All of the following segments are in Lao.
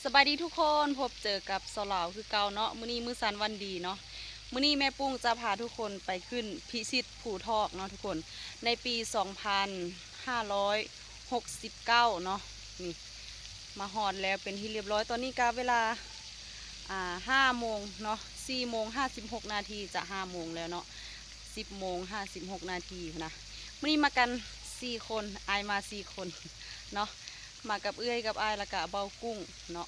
ສະບາຍດີທຸກຄົນ, ພົບເຈີກັບສາວລາວຄືເກົ່າເນາະ. ມື້ນີ້ມື້ສັນວັນດີເນາະ. ມື້ນີ້ແມ່ປຸ້ງຈະພາທຸກຄົນໄປຂຶ້ນພິຊິດພູທອກເນາະທຸກຄົນ, ໃນປີສອງພັນຫ້າຮ້ອຍຫົກສິບເກົ້າເນາະ. ນີ້ ມາຮອດແລ້ວເປັນທີ່ລຽບຮ້ອຍ. ຕອນນີ້ກະເວລາ ອ່າ ຫ້າໂມງເນາະ, ສີ່ໂມງຫ້າສິບຫົກນາທີ, ຈະຫ້າໂມງແລ້ວເນາະ, ສິບໂມງຫ້າສິບຫົກນາທີພຸ້ນນະ. ມື້ນີ້ມາກັນສີ່ຄົນ, ອ້າຍມາສີ່ຄົນເນາະ, ມາກັບເອື້ອຍກັບອ້າຍ ແລ້ວກະເບົາກຸ້ງເນາະ.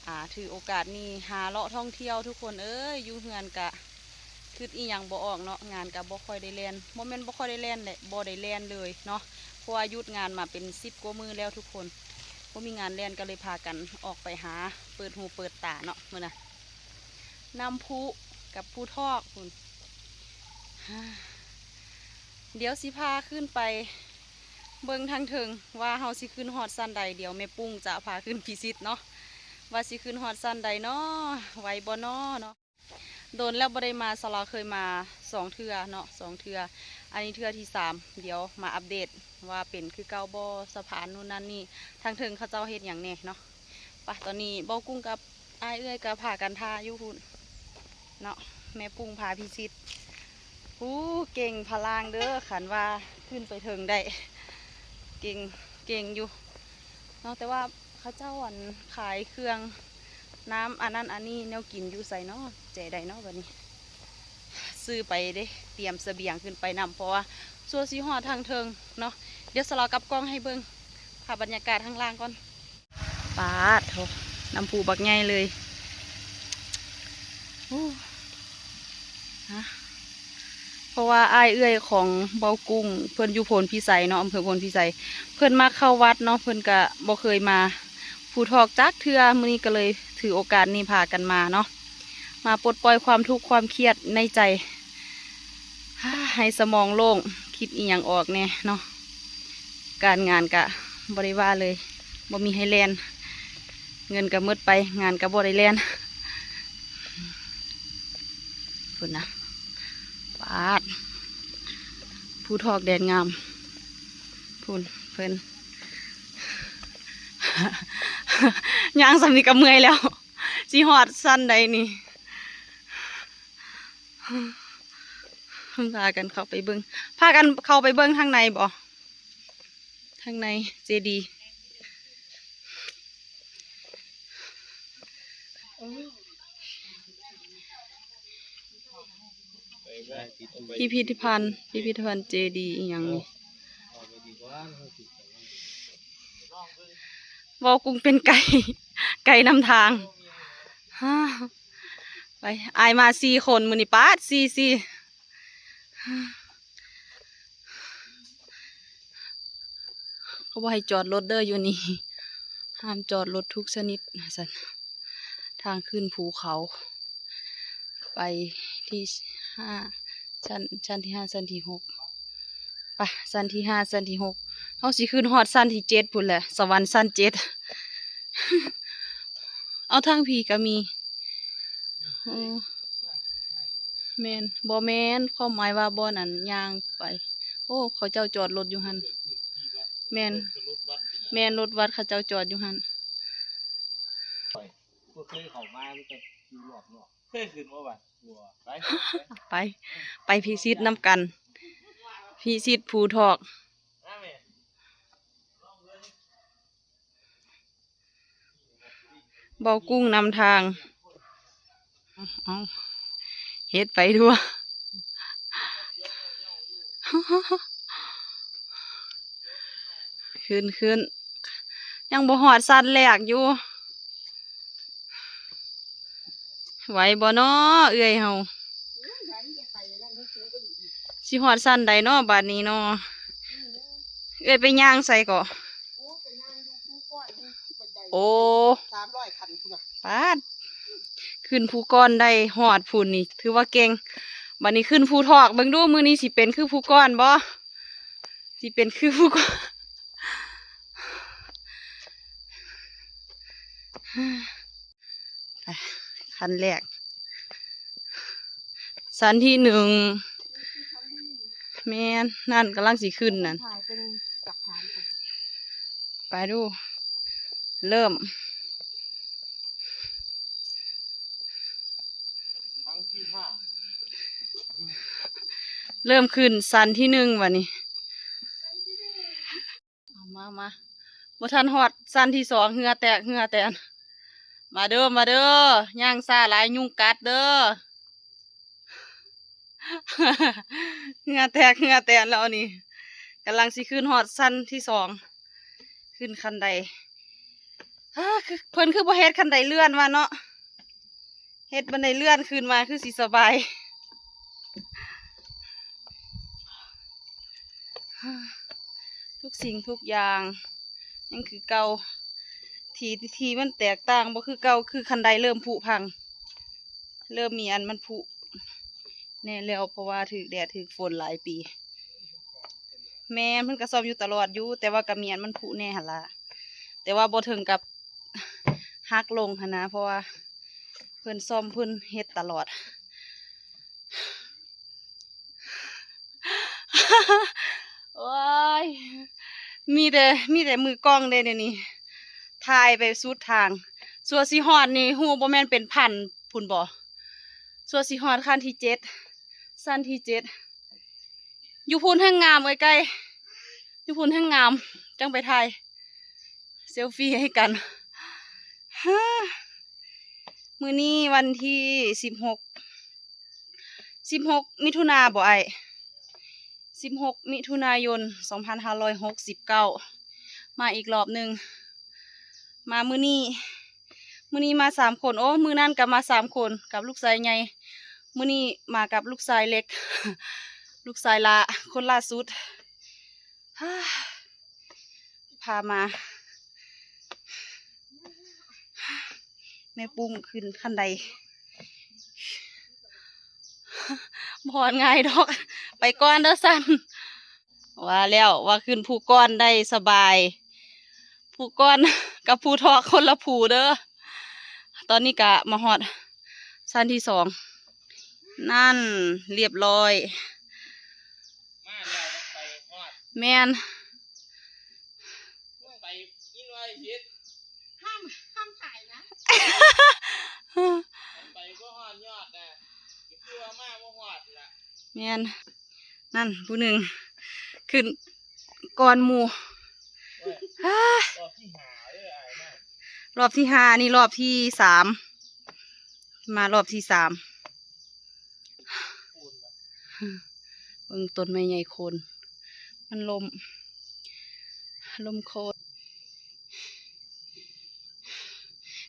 ອ່າ ຖືໂອກາດນີ້ຫາເລາະທ່ອງທ່ຽວທຸກຄົນເອີຍ. ຢູ່ເຮືອນກະຄຶດອີ່ຫຍັງບໍ່ອອກເນາະ, ງານກະບໍ່ຄ່ອຍໄດ້ແລ່ນ, ບໍ່ແມ່ນບໍ່ຄ່ອຍໄດ້ແລ່ນແຫຼະ, ບໍ່ໄດ້ແລ່ນເລີຍເນາະ, ເພາະວ່າຢຸດງານມາເປັນສິບກວ່າມື້ແລ້ວທຸກຄົນ. ບໍ່ມີງານແລ່ນ ກໍເລີຍພາກັນອອກໄປຫາເປີດຫູເປີດຕາເນາະມື້ນະ. ນ້ຳພຸກັບພູທອກພຸ້ນ. ດຽວຊິພາຂຶ້ນໄປເບິ່ງທາງເທິງວ່າເຮົາຊິຂຶ້ນຮອດຊັ້ນໃດ. ດຽວແມ່ປຸ້ງຈະພາຂຶ້ນພິຊິດເນາະ, ວ່າຊິຂຶ້ນຮອດຊັ້ນໃດເນາະ, ໄຫວບໍ່ເນາະເນາະ. ດົນແລ້ວບໍ່ໄດ້ມາ, ສາວລາວເຄີຍມາສອງເທື່ອເນາະ, ສອງເທື່ອ, ອັນນີ້ເທື່ອທີສາມ. ດຽວມາອັບເດດວ່າເປັນຄືເກົ່າບໍ່, ສະພານໂນ່ນນັ້ນນີ້, ທາງເທິງເຂົາເຈົ້າເຮັດຫຍັງແດ່ເນາະ. ໄປ, ຕອນນີ້ເບົາກຸ້ງກັບອ້າຍເອື້ອຍກໍພາກັນຖ້າຢູ່ພຸ້ນເນາະ, ແມ່ປຸ້ງພາພິຊິດ. ໂອ້ ເກັ່ງພະລາງເດີ້, ຄັນວ່າຂຶ້ນໄປເທິງໄດ້ ເກັ່ງ, ເກັ່ງຢູ່ເນາະ. ແຕ່ວ່າເຂົາເຈົ້າ ອັນ ຂາຍເຄື່ອງ ນ້ຳອັນນັ້ນອັນນີ້ ແນວກິນຢູ່ໃສເນາະ, ແຈໃດເນາະບັດນີ້. ຊື້ໄປເດ້, ຕຽມສະບຽງຂຶ້ນໄປນຳ ເພາະວ່າຊົ່ວຊິຮອດທາງເທິງເນາະ. ດຽວສາວລາວກັບກ້ອງໃຫ້ເບິ່ງພາບບັນຍາກາດທາງລ່າງກ່ອນ. ປາດໂທ້ ນ້ຳພຸບັກໃຫຍ່ເລີຍ. ໂອ້ ຮະ ເພາະວ່າອ້າຍເອື້ອຍຂອງເບົາກຸ້ງ ເພິ່ນຢູ່ໂພນພິໄສເນາະ, ອຳເພີໂພນພິໄສ, ເພິ່ນມາເຂົ້າວັດເນາະ, ເພິ່ນກະບໍ່ເຄີຍມາພູທອກຈັກເທື່ອ. ມື້ນີ້ກໍເລີຍຖືໂອກາດນີ້ພາກັນມາເນາະ, ມາປົດປ່ອຍຄວາມທຸກຄວາມຄຽດໃນໃຈ ໃຫ້ສະໝອງໂລ່ງ, ຄິດອີ່ຫຍັງອອກແດ່ເນາະ. ການງານກະບໍ່ໄດ້ວ່າເລີຍ, ບໍ່ມີໃຫ້ແລ່ນ, ເງິນກະໝົດໄປ, ງານກະບໍ່ໄດ້ແລ່ນ. ພຸ້ນນະ ປາດ ພູທອກແດນງາມ ພຸ້ນເພິ່ນ ຍ່າງສ່ຳນີ້ກະເມື່ອຍແລ້ວ, ຊິຮອດຊັ້ນໃດນີ້. ພາກັນເຂົ້າໄປເບິ່ງ, ພາກັນເຂົ້າໄປເບິ່ງທາງໃນບໍ? ທາງໃນເຈດີ ພິພິທະພັນ, ພິພິທະພັນເຈດີອີ່ຫຍັງນີ້. ເວົ້າກຸ້ງເປັນໄກ່, ໄກ່ນຳທາງ. ໄປ, ອ້າຍມາສີ່ຄົນມື້ນີ້, ປາດ ສີ່ ສີ່. ເຂົາບໍ່ໃຫ້ຈອດລົດເດີ້ຢູ່ນີ້, ຫ້າມຈອດລົດທຸກຊະນິດວ່າຊັ້ນ. ທາງຂຶ້ນພູເຂົາ ໄປທີ່ຫ້າ ຊັ້ນ, ຊັ້ນທີຫ້າ ຊັ້ນທີຫົກ. ໄປ ຊັ້ນທີຫ້າ ຊັ້ນທີຫົກ, ເຮົາຊິຂຶ້ນຮອດຊັ້ນທີເຈັດພຸ້ນແຫຼະ, ສະຫວັນຊັ້ນເຈັດ. ເອົາ ທາງພີ້ກະມີ. ໂອ້ ແມ່ນ, ບໍ່ແມ່ນ, ຄວາມໝາຍວ່າບ່ອນອັນຍ່າງໄປ. ໂອ້ ເຂົາເຈົ້າຈອດລົດຢູ່ຫັ້ນ. ແມ່ນ, ແມ່ນ, ລົດວັດເຂົາເຈົ້າຈອດຢູ່ຫັ້ນ. ບໍ່ເຄີຍເຂົ້າມາ, ມີແຕ່ຢູ່ຮອບນອກ. ເຄີຍຂຶ້ນບໍ່ບັດ? ບໍ່. ໄປ, ໄປ, ໄປພິຊິດນຳກັນ, ພິຊິດພູທອກ. ເບົາກຸ້ງນຳທາງ. ເອົາ, ເຮັດໄປທົ່ວ. ຂຶ້ນ, ຂຶ້ນ, ຍັງບໍ່ຮອດຊັ້ນແລກຢູ່. ໄຫວບໍ່ນໍເອື້ອຍເຮົາ? ຊິຮອດຊັ້ນໃດນໍບາດນີ້ນໍ? ເອື້ອຍໄປຍ່າງໃສເກາະ? ໂອ້ ສາມຮ້ອຍຂັ້ນພຸ້ນນະ. ປາດ ຂຶ້ນພູກ້ອນໄດ້ຮອດພຸ້ນນີ້ ຖືວ່າເກັ່ງ. ບາດນີ້ຂຶ້ນພູທອກເບິ່ງດູ, ມື້ນີ້ຊິເປັນຄືພູກ້ອນບໍ່? ຊິເປັນຄືພູກ້ອນ. ໄປ ຂັ້ນແລກ, ຊັ້ນທີໜຶ່ງ. ແມ່ນ, ນັ້ນກຳລັງຊິຂຶ້ນນັ້ນ. ໄປດູ, ເລີ່ມ. ເລີ່ມຂຶ້ນຊັ້ນທີໜຶ່ງບາດນີ້. ເອົາມາ ມາ ບໍ່ທັນຮອດຊັ້ນທີສອງ ເຫື່ອແຕກເຫື່ອແຕນ. ມາເດີ ມາເດີ ຍ່າງຊ້າຫຼາຍຍຸງກັດເດີ. ເຫື່ອແຕກເຫື່ອແຕນແລ້ວນີ້ ກຳລັງຊິຂຶ້ນຮອດຊັ້ນທີສອງ ຂຶ້ນຄັນໄດ. ເອີ ຄື ເພິ່ນຄືບໍ່ເຮັດຄັນໄດເລື່ອນວ່າເນາະ ເຮັດບັນໄດເລື່ອນຂຶ້ນມາຄືຊິສະບາຍ. ທຸກສິ່ງທຸກຢ່າງຍັງຄືເກົ່າ ທີ່ ທີ່ມັນແຕກຕ່າງບໍ່ຄືເກົ່າ ຄືຄັນໄດເລີ່ມຜຸພັງ ເລີ່ມມີອັນມັນຜຸແດ່ແລ້ວ ເພາະວ່າຖືກແດດຖືກຝົນຫຼາຍປີ. ແມ່ນ ເພິ່ນກໍສ້ອມຢູ່ຕະຫຼອດຢູ່ ແຕ່ວ່າກໍມີອັນມັນຜຸແດ່ຫັ້ນລະ ແຕ່ວ່າບໍ່ເຖິງກັບຫັກລົງຫັ້ນນະ ເພາະວ່າເພິ່ນສ້ອມ ເພິ່ນເຮັດຕະຫຼອດ. ໂອ້ຍ ມີແຕ່ ມີແຕ່ມືກ້ອງເດ້ດຽວນີ້ ຖ່າຍໄປສຸດທາງ. ຊົ່ວຊິຮອດນີ້ ຮູ້ບໍ່ແມ່ນເປັນພັນພຸ້ນບໍ່? ຊົ່ວຊິຮອດຂັ້ນທີເຈັດ ຊັ້ນທີເຈັດ. ຢູ່ພຸ້ນແຮ່ງງາມເອີຍໄກ່ ຢູ່ພຸ້ນແຮ່ງງາມ ຈັ່ງໄປຖ່າຍເຊລຟີໃຫ້ກັນ. ມື້ນີ້ວັນທີສິບຫົກ ສິບຫົກ ມິຖຸນາບໍ່ອ້າຍ? ສິບຫົກ ມິຖຸນາຍົນ ສອງພັນຫ້າຮ້ອຍຫົກສິບເກົ້າ ມາອີກລອບໜຶ່ງ. ມາມື້ນີ້ ມື້ນີ້ມາສາມຄົນ ໂອ້ ມື້ນັ້ນກໍມາສາມຄົນກັບລູກຊາຍໃຫຍ່ ມື້ນີ້ມາກັບລູກຊາຍເລັກ ລູກຊາຍຫຼ້າ ຄົນຫຼ້າສຸດ. ພາມາ ແມ່ປຸ້ມຂຶ້ນຄັນໄດ ບໍ່ຮອດງ່າຍດອກ. ໄປກ່ອນເດີຊັ້ນ. ວ່າແລ້ວວ່າຂຶ້ນພູກ້ອນໄດ້ສະບາຍ ພູກ້ອນກັບພູທອກຄົນລະພູເດີ. ຕອນນີ້ກະມາຮອດຊັ້ນທີສອງ ນັ້ນ ລຽບຮ້ອຍ. ມາແລ້ວຕ້ອງໄປຮອດ. ແມ່ນ. ໄປອີກໜ້ອຍຊິ ຫ້າມ ຫ້າມຖ່າຍນະ ໄປບໍ່ຮອດຍອດນະ ກໍຄືວ່າມາບໍ່ຮອດລະ. ແມ່ນ. ນັ້ນຜູ້ໜຶ່ງຂຶ້ນກ່ອນໝູ່. ໂອ້ຍ ຮາ ຮອບທີຫ້າເດີອ້າຍນະ ຮອບທີຫ້າ ອັນນີ້ຮອບທີສາມ ມາຮອບທີສາມ. ເບິ່ງຕົ້ນໄມ້ໃຫຍ່ໂຄ່ນ ມັນລົ້ມ ລົ້ມໂຄ່ນ.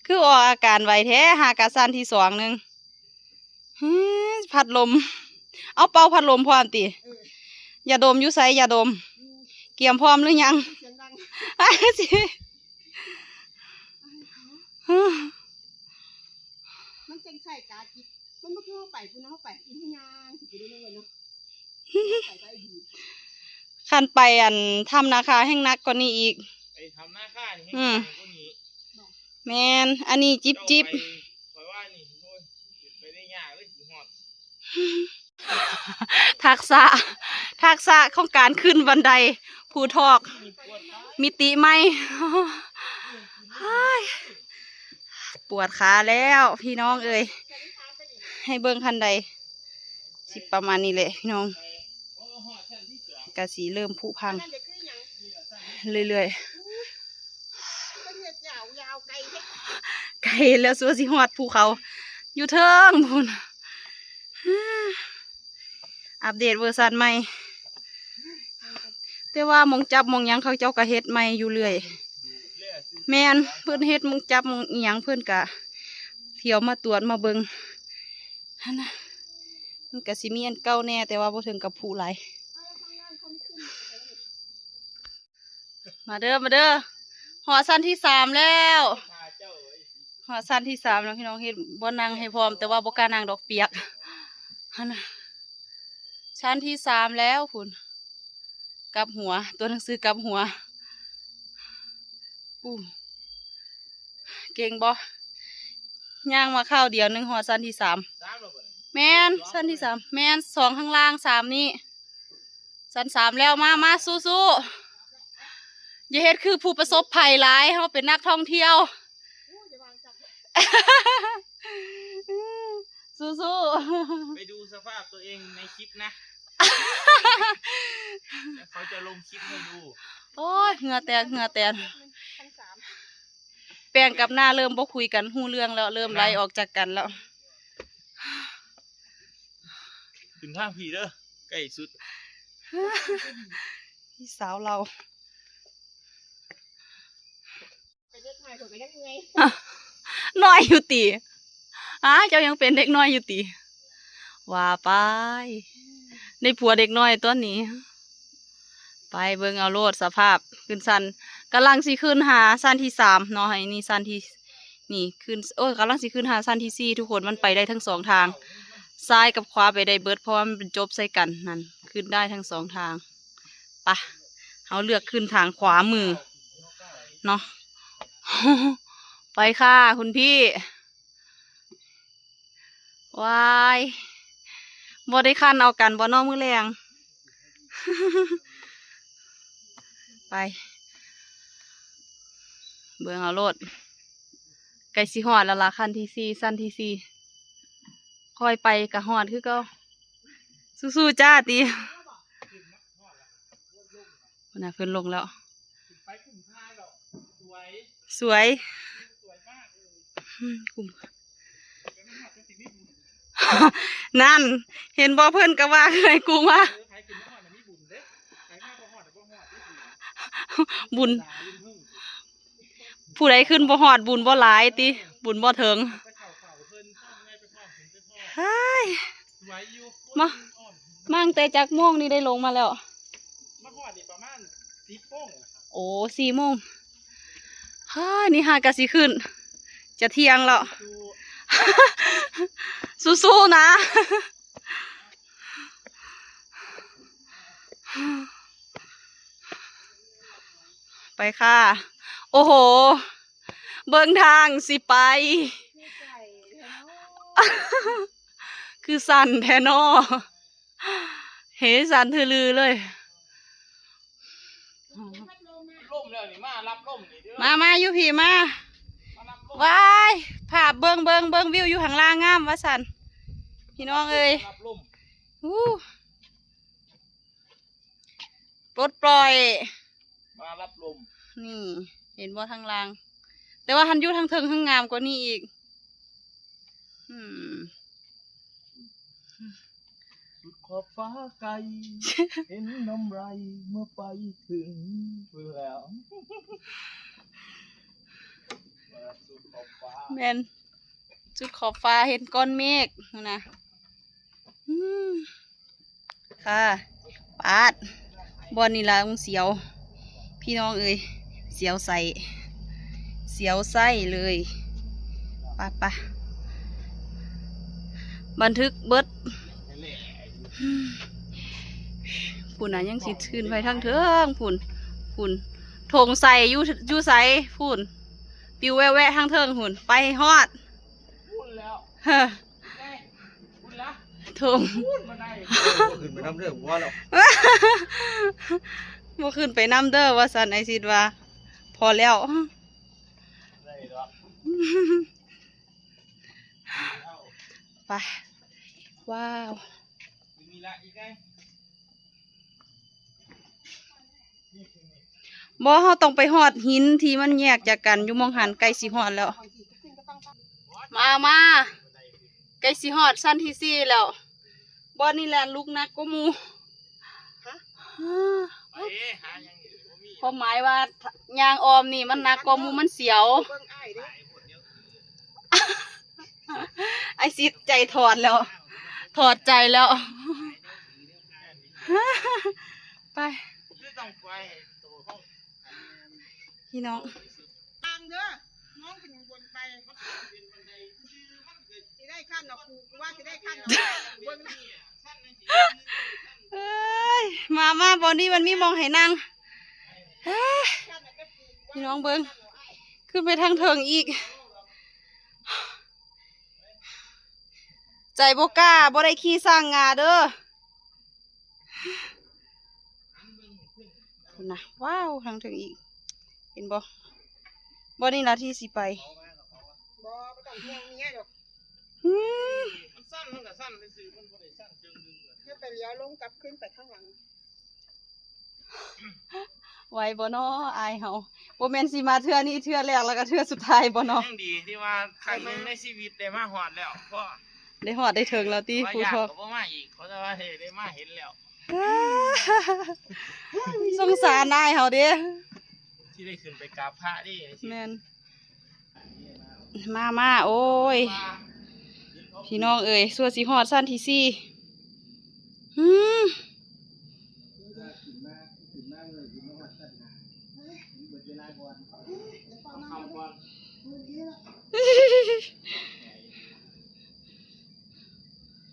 ຄືອອກອາການໄວແທ້ ຫາກະຊັ້ນທີສອງໜຶ່ງ. ຮຶ ພັດລົມ ເອົາເປົ່າພັດລົມພ້ອມຕິ? ເອີ ຢາດົມຢູ່ໃສ? ຢາດົມ ຢູ່ ກຽມພ້ອມຫຼືຍັງ? ສຽງດັງ ມັນຈັ່ງໃສ່ກາຈິດ ມັນບໍ່ຄືເຮົາໄປພຸ້ນນະ ເຮົາໄປ ເຮົາຍ່າງຂຶ້ນໄປເລື້ອຍໆເນາະ. ຄັນໄປອັນຖ້ຳນາຄາແຮ່ງໜັກກວ່ານີ້ອີກ. ໄປຖ້ຳນາຄານີ້ແຮ່ງ ອືມ ໄກກວ່ານີ້. ແມ່ນ ອັນນີ້ຈິບໆ ຂ້ອຍວ່ານີ້ ໂອ້ຍ ໄປໄດ້ຍາກເລີຍຊິຮອດ. ທັກສະ ທັກສະຂອງການຂຶ້ນບັນໄດພູທອກ ມິຕິໃໝ່. ໂອ້ຍ ປວດຂາແລ້ວພີ່ນ້ອງເອີຍ. ໃຫ້ເບິ່ງຄັນໄດ ຊິປະມານນີ້ແຫຼະພີ່ນ້ອງ ກະຊິເລີ່ມຜຸພັງເລື້ອຍໆ. ໄກແລ້ວ ຊົ່ວຊິຮອດພູເຂົາ ຢູ່ເທິງພຸ້ນ. ອັບເດດເວີຊັນໃໝ່ ແຕ່ວ່າໝ່ອງຈັບໝ່ອງຫຍັງເຂົາເຈົ້າກະເຮັດໃໝ່ຢູ່ເລື້ອຍ. ແມ່ນ ເພິ່ນເຮັດໝ່ອງຈັບໝ່ອງອີ່ຫຍັງ ເພິ່ນກະທ່ຽວມາຕວດມາເບິ່ງຫັ້ນນະ. ມັນກະຊິມີອັນເກົ່າແດ່ ແຕ່ວ່າບໍ່ເຖິງກັບຜຸຫຼາຍ. ມາເດີ ມາເດີ ຮອດຊັ້ນທີສາມແລ້ວ ຮອດຊັ້ນທີສາມແລ້ວພີ່ນ້ອງ. ເຮັດບ່ອນນັ່ງໃຫ້ພ້ອມ ແຕ່ວ່າບໍ່ກ້ານັ່ງດອກ ປຽກຫັ້ນນະ. ຊັ້ນທີສາມແລ້ວພຸ້ນ ກັບຫົວ ຕົວໜັງສືກັບຫົວ. ປູ ເກັ່ງບໍ່? ຍ່າງມາຄາວດຽວໜຶ່ງຮອດຊັ້ນທີສາມ. ສາມແລ້ວບໍ່ນີ້? ແມ່ນ ຊັ້ນທີສາມ ສອງແລ້ວ ສອງຂ້າງລ່າງ ສາມນີ້ ຊັ້ນສາມແລ້ວ. ມາ ມາ ສູ້ໆ ຢ່າເຮັດຄືຜູ້ປະສົບໄພຫຼາຍ ເຮົາເປັນນັກທ່ອງທ່ຽວ. ສູ້ໆ ໄປດູສະພາບຕົວເອງໃນຄລິບນະ. เดี๋ยวเขาจะลงคลิปให้ดู โอ๊ย เหงื่อแตก เหงื่อแตก แป้งกับหน้าเริ่มบ่คุยกันรู้เรื่องแล้ว เริ่มไล่ออกจากกันแล้ว ขึ้นทางพี้เด้อ ใกล้สุด พี่สาวเรา เป็นเด็กน้อยข้อยก็ยังเมื่อย น้อยอยู่ติ ฮะ เจ้ายังเป็นเด็กน้อยอยู่ติ ว่าไป ได้ผัวเด็กน้อยตั๊วนี้ ไปเบิ่งเอาโลดสภาพ ขึ้นชั้น กำลังสิขึ้นหาชั้นที่สามเนาะ ไอ้นี่ชั้นที่ นี่ขึ้น โอ้ย กำลังสิขึ้นหาชั้นที่สี่ ทุกคน มันไปได้ทั้งสองทาง ซ้ายกับขวาไปได้เบิด เพราะว่ามันเป็นจบใส่กัน นั่น ขึ้นได้ทั้งสองทาง ปะ เฮาเลือกขึ้นทางขวามือเนาะ ไปค่ะคุณพี่ ว้าย บ่ได้คั่นเอากันบ่เนาะมื้อแลง ไป เบิ่งเอาโลด ใกล้สิฮอดแล้วล่ะ ขั้นที่สี่ ชั้นที่สี่ ค่อยไปก็ฮอดคือเก่า สู้ๆ จ้า ติ พุ้นน่ะ เพิ่นลงแล้ว สวย อืม นั่น เห็นบ่ เพิ่นก็ว่าให้กูมา บุญ ผู้ใดขึ้นบ่ฮอด บุญบ่หลายติ บุญบ่ถึง เฮ้ย มา มาตั้งแต่จักโมงนี่ ได้ลงมาแล้ว มาฮอดนี่ประมาณสิบโมง โอ้ สี่โมง เฮ้ย นี่หากะสิขึ้น จะเที่ยงแล้ว สู้ๆ นะ ไปค่ะ โอ้โห เบิ่งทางสิไป คือสั่นแท้น้อ เฮสั่นทื่อลือเลย ลมแล้วนี่ มารับลมนี่เด้อ มา มาอยู่พี้มา มารับลม ว้าย ภาพเบิ่ง เบิ่ง เบิ่งวิวอยู่ข้างล่างงามว่าซั่น พี่น้องเอ้ย รับลม อู้ ปลดปล่อย มารับลม นี่ เห็นบ่ทางล่าง แต่ว่าหั้นอยู่ทางเทิงแฮ่งงามกว่านี้อีก อืม สุดขอบฟ้าไกล เห็นน้ำไรเมื่อไปถึงเพื่อแล้ว สุดขอบฟ้า แม่น สุดขอบฟ้าเห็นก้อนเมฆนะ อืม ค่ะ ปาด บ่อนนี้ล่ะเสียว พี่น้องเอ้ย เสียวไส้ เสียวไส้เลย ไป ไป บันทึกเบิด พุ้นน่ะ ยังสิขึ้นไปทางเทิงพุ้น พุ้น ธงไส้อยู่ อยู่ไสพุ้น ปิวแวะๆ ทางเทิงพุ้น ไปฮอด พุ้นแล้ว เฮ้อ พุ้นละ ธง พุ้นบ่ได้ บ่ขึ้นไปนำเด้อ บ่ว่าแล้ว บ่ขึ้นไปนำเด้อ ว่าซั่น ไอ้สิทธิ์ว่า พอแล้ว ได้ดอก ไป ว้าว มีละอีกไง บ่ เฮาต้องไปฮอดหินที่มันแยกจากกัน อยู่หม่องหั้น ใกล้สิฮอดแล้ว มา มา ใกล้สิฮอดชั้นที่สี่แล้ว บ่อนนี้แหละลุกหนักกว่าหมู่ ฮะ ไปหาหยังอีก บ่มี ความหมายว่าย่างอ้อมนี่มันหนักกว่าหมู่ มันเสียว เบิ่งอ้ายเด้ ไอ้สิทธิ์ใจถอดแล้ว ถอดใจแล้ว ไป พี่น้อง ทางเด้อ น้องเป็นบนไป สิได้ขั้นดอก กูว่าสิได้ขั้นดอก เบิ่ง เอ้ย มา มา บ่อนนี้มันมีหม่องให้นั่ง เอ้ย พี่น้องเบิ่ง ขึ้นไปทางเทิงอีก ใจบ่กล้า บ่ได้ขี่ช้างงาเด้อ พุ้นน่ะ ว้าว ทางเทิงอีก เห็นบ่ บ่อนนี้ล่ะที่สิไป บ่ บ่ต้องห่วงเมียดอก อืม มันสั้น มันก็สั้นซื่อๆ มันบ่ได้สั้นเจิงดึง ໄປລ້ຽວລົງກັບຄືນໄປທາງຫຼັງ. ໄຫວບໍ່ນໍອ້າຍເຮົາ? ບໍ່ແມ່ນຊິມາເທື່ອນີ້ເທື່ອແລກ ແລ້ວກໍເທື່ອສຸດທ້າຍບໍ່ນໍ? ຍັງດີທີ່ວ່າຄັ້ງໜຶ່ງໃນຊີວິດໄດ້ມາຮອດແລ້ວ ພໍ ໄດ້ຮອດໄດ້ເຖິງແລ້ວຕິ ພູທອກ ກໍບໍ່ມາອີກ ເພາະວ່າໄດ້ມາເຫັນແລ້ວ. ສົງສານອ້າຍເຮົາເດ້ ທີ່ໄດ້ຂຶ້ນໄປກາບພະເດ້. ແມ່ນ. ມາ ມາ ໂອ້ຍ ພີ່ນ້ອງເອີຍ ຊົ່ວຊິຮອດຊັ້ນທີສີ່. ອືມ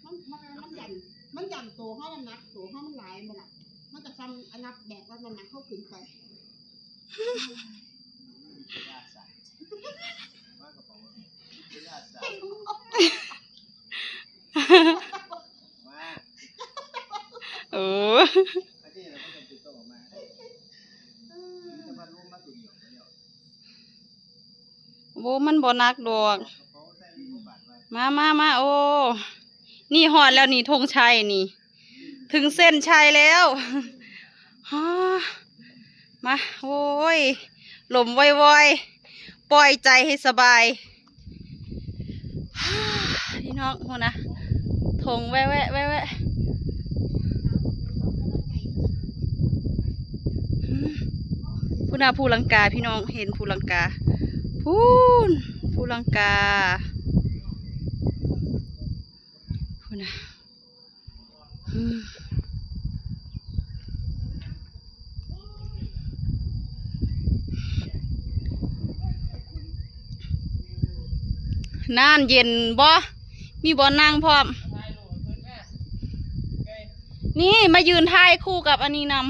ມັນ ມັນ ມັນຢັນ ມັນຢັນໂຕເຮົາ ນ້ຳໜັກໂຕເຮົາມັນຫຼາຍແມ່ນລະ ມັນກະຊ່ຳອັນນັບແບກ ແລ້ວນ້ຳໜັກເຮົາຂຶ້ນໄປ. ໂອ້ ໂອ້ ມັນບໍ່ໜັກດອກ. ມາ ມາ ມາ ໂອ້ ນີ້ຮອດແລ້ວນີ້ ທງໄຊນີ້. ເຖິງເສັ້ນໄຊແລ້ວ ຮາ ມາ ໂອ້ຍ ລົມວອຍໆ ປ່ອຍໃຈໃຫ້ສະບາຍ ຮາ ພີ່ນ້ອງ ພຸ້ນນະ ທົ່ງແວະໆ ແວະໆ ພຸ້ນນະ ພູລັງກາ ພີ່ນ້ອງ ເຫັນພູລັງກາ ພຸ້ນ ພູລັງກາ ພຸ້ນນະ. ອືມ ນັ້ນ ເຢັນບໍ່? ມີບ່ອນນັ່ງພ້ອມ ນີ້ ມາຢືນຖ່າຍຄູ່ກັບອັນນີ້ນຳ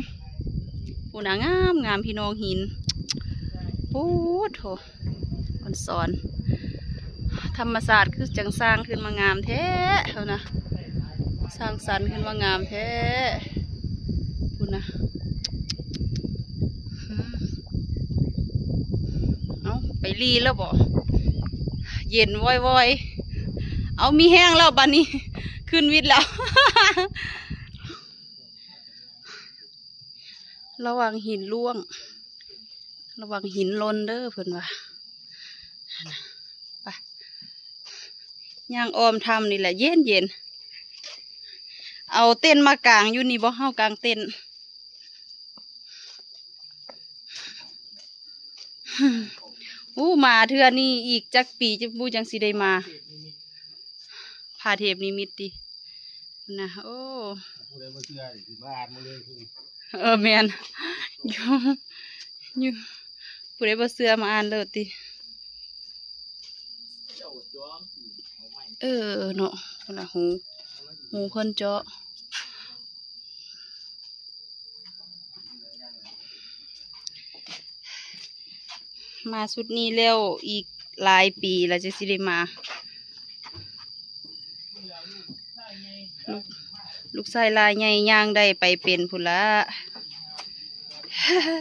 ພຸ້ນນະ ງາມໆ ພີ່ນ້ອງ ຫີນ ໂອ້ໂຖ. ອອນຊອນ ທຳມະຊາດຄືຈັ່ງສ້າງຂຶ້ນມາງາມແທ້ເຮົານະ ສ້າງສັນຂຶ້ນມາງາມແທ້ ພຸ້ນນະ ອືມ ເອົ້າ ໄປລີ້ແລ້ວບໍ? ເຢັນວອຍໆ ເອົາ ມີແຮງແລ້ວບາດນີ້ ຂຶ້ນວິດແລ້ວ. ລະວັງຫີນລ່ວງ ລະວັງຫີນຫຼົ່ນເດີ ເພິ່ນວ່າ ໄປ ຍ່າງອ້ອມຖ້ຳນີ້ແຫຼະ ເຢັນໆ ເອົາເຕັນມາກາງຢູ່ນີ້ບໍ່ ເຮົາກາງເຕັນ ໂອ້ ມາເທື່ອນີ້ອີກຈັກປີ ຈະບໍ່ຈັ່ງຊິໄດ້ມາ ພະເທບນິມິດຕິ ພຸ້ນນະ ໂອ້ ຜູ້ໃດບໍ່ເຊື່ອນີ້ ຊິມາອ່ານມາເລີຍ ເອີ ແມ່ນ ຢູ່ ຢູ່ ຜູ້ໃດບໍ່ເຊື່ອມາອ່ານໂລດຕິ ເອີ ເນາະ ພຸ້ນນະ ຫູ ຫູຄົນເຈາະ. ມາຊຸດນີ້ແລ້ວ ອີກຫຼາຍປີລະຈັ່ງຊິໄດ້ມາ ລູກ ລູກຊາຍລາຍໃຫຍ່ຍ່າງໄດ້ໄປເປັນພຸ້ນລະ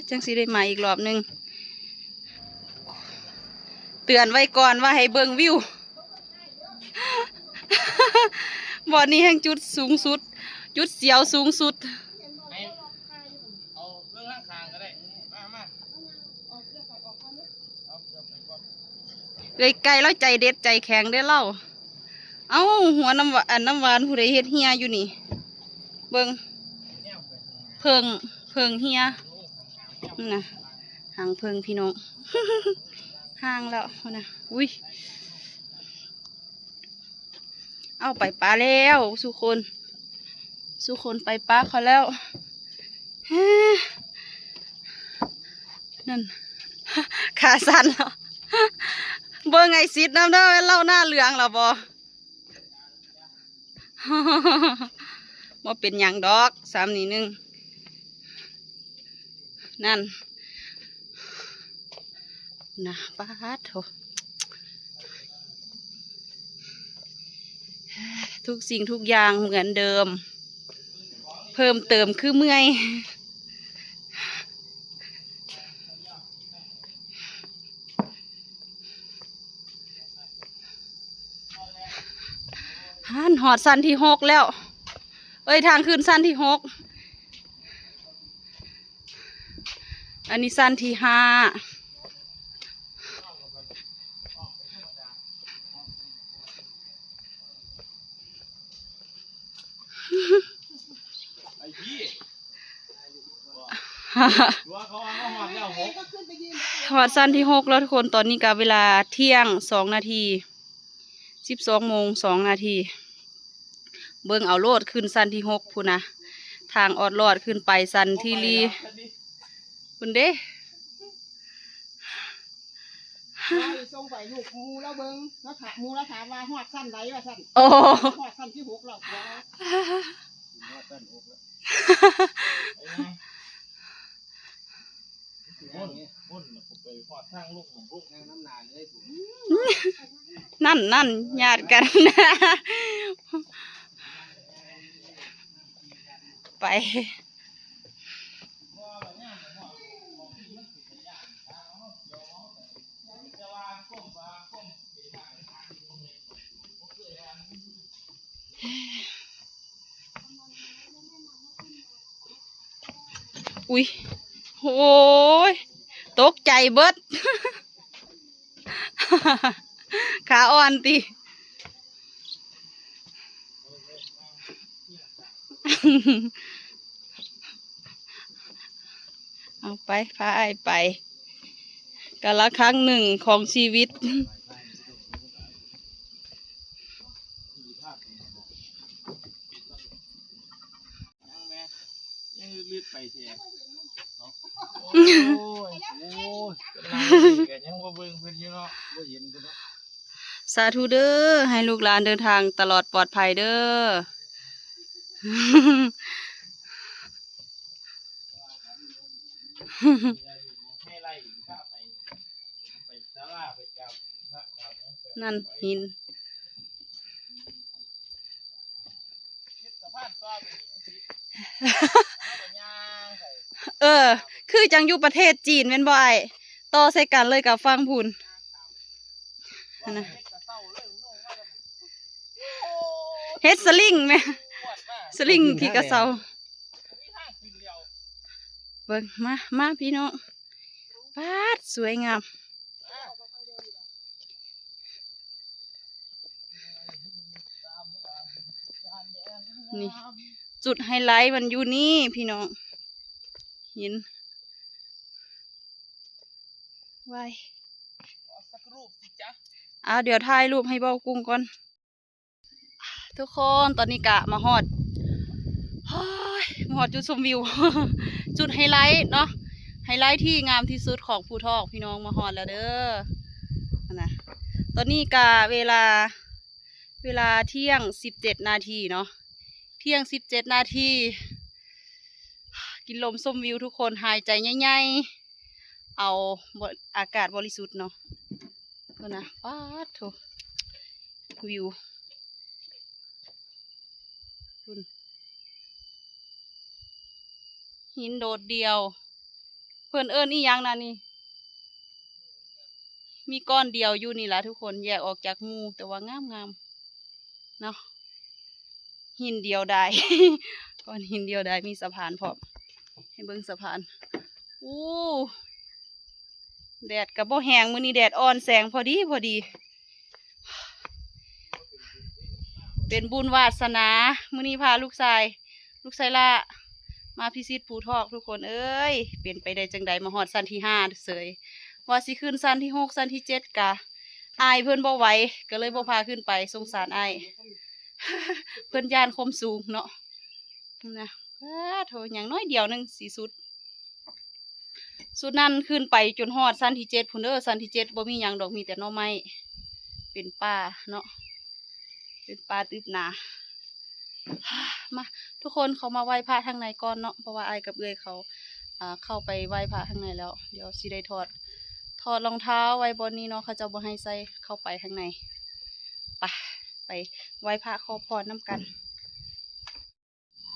ຈັ່ງຊິໄດ້ມາອີກລອບໜຶ່ງ ເຕືອນໄວ້ກ່ອນວ່າໃຫ້ເບິ່ງວິວ ບ່ອນນີ້ແຮ່ງຈຸດສູງສຸດ ຈຸດສຽວສູງສຸດ ໃຫ້ເອົາເບິ່ງທາງຂ້າງກໍໄດ້ ມາ ມາ ເອື້ອຍໄກ່ລາວໃຈເດັດໃຈແຂງເດ້ລາວ ເອົ້າ ຫົວນ້ຳ ອັນ ນ້ຳຫວານຜູ້ໃດເຮັດເຮ່ຍຢູ່ນີ້ ເບິ່ງ ເຜິ້ງ ເຜິ້ງເຮ່ຍ ນັ້ນນະ ຫາງເຜິ້ງ ພີ່ນ້ອງ ຫາງແລ້ວ ພຸ້ນນະ ອຸ້ຍ ເອົາ ໄປປາແລ້ວ ສູ່ຄົນ ສູ່ຄົນໄປປາເຂົາແລ້ວ ນັ້ນ ຂາສັ່ນແລ້ວ ເບິ່ງໄອ້ສິດນຳເດີ ແມ່ນເຫຼົ້າໜ້າເຫຼືອງແລ້ວບໍ່? ບໍ່ເປັນຫຍັງດອກ ຊ້ຳໜ້ອຍໜຶ່ງ ນັ້ນນະ ປາດໂທ້ ທຸກສິ່ງທຸກຢ່າງເໝືອນເດີມ ເພີ່ມເຕີມຄືເມື່ອຍ. ຫັ້ນ ຮອດຊັ້ນທີຫົກແລ້ວ ເອີຍ ທາງຂຶ້ນຊັ້ນທີຫົກ ອັນນີ້ຊັ້ນທີຫ້າ. ຮອດຊັ້ນທີຫົກແລ້ວທຸກຄົນ. ຕອນນີ້ກະເວລາທ່ຽງສອງນາທີ ສິບສອງໂມງສອງນາທີ. ເບິ່ງເອົາໂລດ ຂຶ້ນຊັ້ນທີຫົກພຸ້ນນະ. ທາງອອດລອດຂຶ້ນໄປຊັ້ນທີສີ່ພຸ້ນເດ້. ວ່າຊິສົ່ງໄປລູກໝູ່ລາວເບິ່ງ ລາວຖາມ ໝູ່ລາວຖາມວ່າຮອດຊັ້ນໃດວ່າຊັ້ນ. ໂອ້ ຮອດຊັ້ນທີຫົກແລ້ວ. ຮອດຊັ້ນຫົກແລ້ວ. ພຸ້ນ ພຸ້ນ ໄປຮອດທາງລົງ ທາງນຳໜ້າເລີຍ. ນັ້ນ ນັ້ນ ຍາດກັນ. ໄປ. ອຸ້ຍ ໂອ້ຍ ຕົກໃຈເບິດ ຂາອ່ອນຕິ. ເອົາໄປ ພາອ້າຍໄປ ກາລະຄັ້ງໜຶ່ງຂອງຊີວິດ. ຍັງແມ່ ຍັງລຶດໄປແທ້. ໂອ້ຍ ໂອ້ຍ ກຳລັງດີກະຍັງບໍ່ເບິ່ງເພິ່ນຢູ່ເນາະ ບໍ່ເຫັນເພິ່ນເນາະ. ສາທຸເດີ້ ໃຫ້ລູກຫຼານເດີນທາງຕະຫຼອດປອດໄພເດີ້. ນັ້ນຫີນ ເອີ ຄືຈັ່ງຢູ່ປະເທດຈີນແມ່ນບໍ່ອ້າຍ? ຕໍ່ໃສ່ກັນເລີຍກັບຝັ່ງພຸ້ນຫັ້ນນະ. ເຮັດສະລິງແມະ ສະລິງຂີ່ກະເຊົາ. ເບິ່ງ ມາ ມາພີ່ນ້ອງ ປາດ ສວຍງາມ. ນີ້ ຈຸດໄຮໄລມັນຢູ່ນີ້ພີ່ນ້ອງ ເຫັນ ໄວ້ ເອົາ ດຽວຖ່າຍຮູບໃຫ້ເບົາກຸ້ງກ່ອນ. ທຸກຄົນ ຕອນນີ້ກະມາຮອດ ໂອ້ຍ ມາຮອດຈຸດຊົມວິວ ຈຸດໄຮໄລເນາະ ໄຮໄລທີ່ງາມທີ່ສຸດຂອງພູທອກ ພີ່ນ້ອງ ມາຮອດແລ້ວເດີ ຫັ້ນນະ. ຕອນນີ້ກະເວລາ ເວລາທ່ຽງສິບເຈັດນາທີເນາະ ທ່ຽງສິບເຈັດນາທີ ກິນລົມຊົມວິວທຸກຄົນ ຫາຍໃຈໃຫຍ່ໆ ເອົາ ອາກາດບໍລິສຸດເນາະ. ພຸ້ນນະ ປາດໂທ້ ວິວ ພຸ້ນ ຫີນໂດດດ່ຽວ ເພິ່ນເອີ້ນອີ່ຫຍັງນະນີ້? ມີກ້ອນດຽວຢູ່ນີ້ລະທຸກຄົນ ແຍກອອກຈາກໝູ່ ແຕ່ວ່າງາມໆ ເນາະ ຫີນດຽວດາຍ ກ້ອນຫີນດຽວດາຍ ມີສະພານພ້ອມ ໃຫ້ເບິ່ງສະພານ. ໂອ້ ແດດກະບໍ່ແຮງ ມື້ນີ້ແດດອ່ອນແສງພໍດີ ພໍດີ ເປັນບຸນວາສະໜາ ມື້ນີ້ພາລູກຊາຍ ລູກຊາຍຫຼ້າ ມາພິຊິດພູທອກ ທຸກຄົນເອີຍ ເປັນໄປໄດ້ຈັ່ງໃດ ມາຮອດຊັ້ນທີຫ້າເສີຍ ວ່າຊິຂຶ້ນຊັ້ນທີຫົກ ຊັ້ນທີເຈັດ ກະ ອ້າຍເພິ່ນບໍ່ໄຫວ ກະເລີຍບໍ່ພາຂຶ້ນໄປ ສົງສານອ້າຍ ເພິ່ນຢ້ານຄວາມສູງເນາະ ນະ. ປາດໂທ້ ຫຍັງໜ້ອຍດຽວໜຶ່ງຊິສຸດ ສຸດນັ້ນຂຶ້ນໄປຈົນຮອດຊັ້ນທີເຈັດພຸ້ນເດີ ຊັ້ນທີເຈັດບໍ່ມີຫຍັງດອກ ມີແຕ່ໜໍ່ໄມ້ ເປັນປ່າເນາະ ເປັນປ່າຕຶບໜາ. ມາ ທຸກຄົນເຂົ້າມາໄຫວ້ພະທາງໃນກ່ອນເນາະ ເພາະວ່າອ້າຍກັບເອື້ອຍເຂົາ ອ່າ ເຂົ້າໄປໄຫວ້ພະທາງໃນແລ້ວ ດຽວຊິໄດ້ຖອດ ຖອດລອງເທົ້າໄວ້ບ່ອນນີ້ເນາະ ເຂົາເຈົ້າບໍ່ໃຫ້ໃສ່ເຂົ້າໄປທາງໃນ. ໄປ ໄປໄຫວ້ພະຂໍພອນນຳກັນ.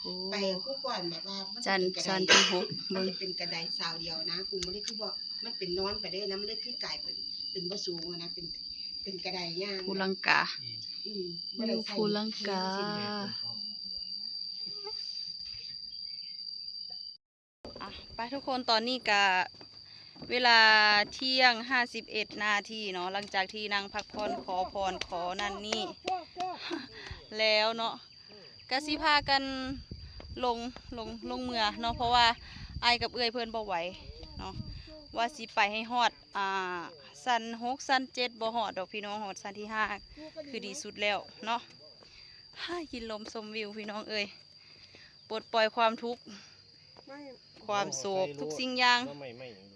ໂອ້ ໄປຄືກ່ອນແບບວ່າມັນຈະເປັນກະໄດ ຊັ້ນທີຫົກ ມັນຈະເປັນກະໄດຊາວດຽວນະ ກູມັນເລີຍຄືບໍ່ ມັນເປັນນອນໄປເດ້ນະ ມັນເລີຍຄືກາຍເປັນ ເປັນບໍ່ສູງຫັ້ນນະ ເປັນ ເປັນກະໄດຍ່າງ ພູລັງກາ ອືມ ບໍ່ໄດ້ໃສ່ ພູລັງກາ. ປະທຸກຄົນ ຕອນນີ້ກະເວລາທ່ຽງຫ້າສິບເອັດນາທີເນາະ ຫຼັງຈາກທີ່ນັ່ງພັກຜ່ອນ ຂໍພອນ ຂໍນັ້ນນີ້ແລ້ວເນາະ ກະຊິພາກັນລົງ ລົງ ລົງເມືອເນາະ ເພາະວ່າອ້າຍກັບເອື້ອຍເພິ່ນບໍ່ໄຫວເນາະ ວ່າຊິໄປໃຫ້ຮອດ ອ່າ ຊັ້ນຫົກ ຊັ້ນເຈັດ ບໍ່ຮອດດອກພີ່ນ້ອງ ຮອດຊັ້ນທີຫ້າຄືດີສຸດແລ້ວເນາະ. ຫາ ກິນລົມຊົມວິວພີ່ນ້ອງເອີຍ ປົດປ່ອຍຄວາມທຸກ ຄວາມໂສກ ທຸກສິ່ງຢ່າງ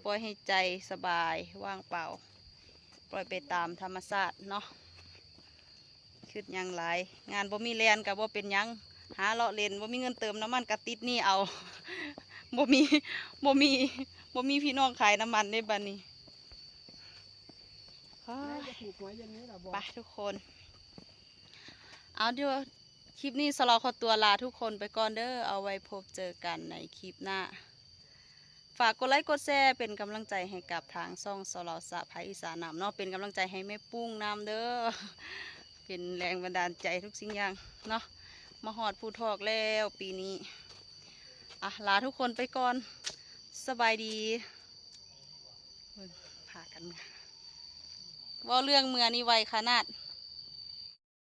ປ່ອຍໃຫ້ໃຈສະບາຍ ວ່າງເປົ່າ ປ່ອຍໄປຕາມທຳມະຊາດເນາະ. ຄິດຫຍັງຫຼາຍ ງານບໍ່ມີແລ່ນກະບໍ່ເປັນຫຍັງ ຫາເລາະເຫຼັ້ນ ບໍ່ມີເງິນເຕີມນ້ຳມັນກະຕິດໜີ້ເອົາ ບໍ່ມີ ບໍ່ມີ ບໍ່ມີພີ່ນ້ອງຂາຍນ້ຳມັນເດ້ບາດນີ້. ໄປທຸກຄົນ ເອົາ ດຽວຄລິບນີ້ສາວລາວຂໍຕົວລາທຸກຄົນໄປກ່ອນເດີ ເອົາໄວ້ພົບເຈີກັນໃນຄລິບໜ້າ. ຝາກກົດໄລກົດແຊເປັນກຳລັງໃຈໃຫ້ກັບທາງຊ່ອງສາວລາວສະໃພ້ອີສານນຳເນາະ ເປັນກຳລັງໃຈໃຫ້ແມ່ປຸ້ງນຳເດີ ເປັນແຮງບັນດານໃຈທຸກສິ່ງຢ່າງເນາະ. ມາຮອດພູທອກແລ້ວປີນີ້ ອາ ລາທຸກຄົນໄປກ່ອນ ສະບາຍດີ. ເບິ່ງ ພາກັນເມືອ ເວົ້າເລື່ອງເມືອນີ້ໄວຂະໜາດ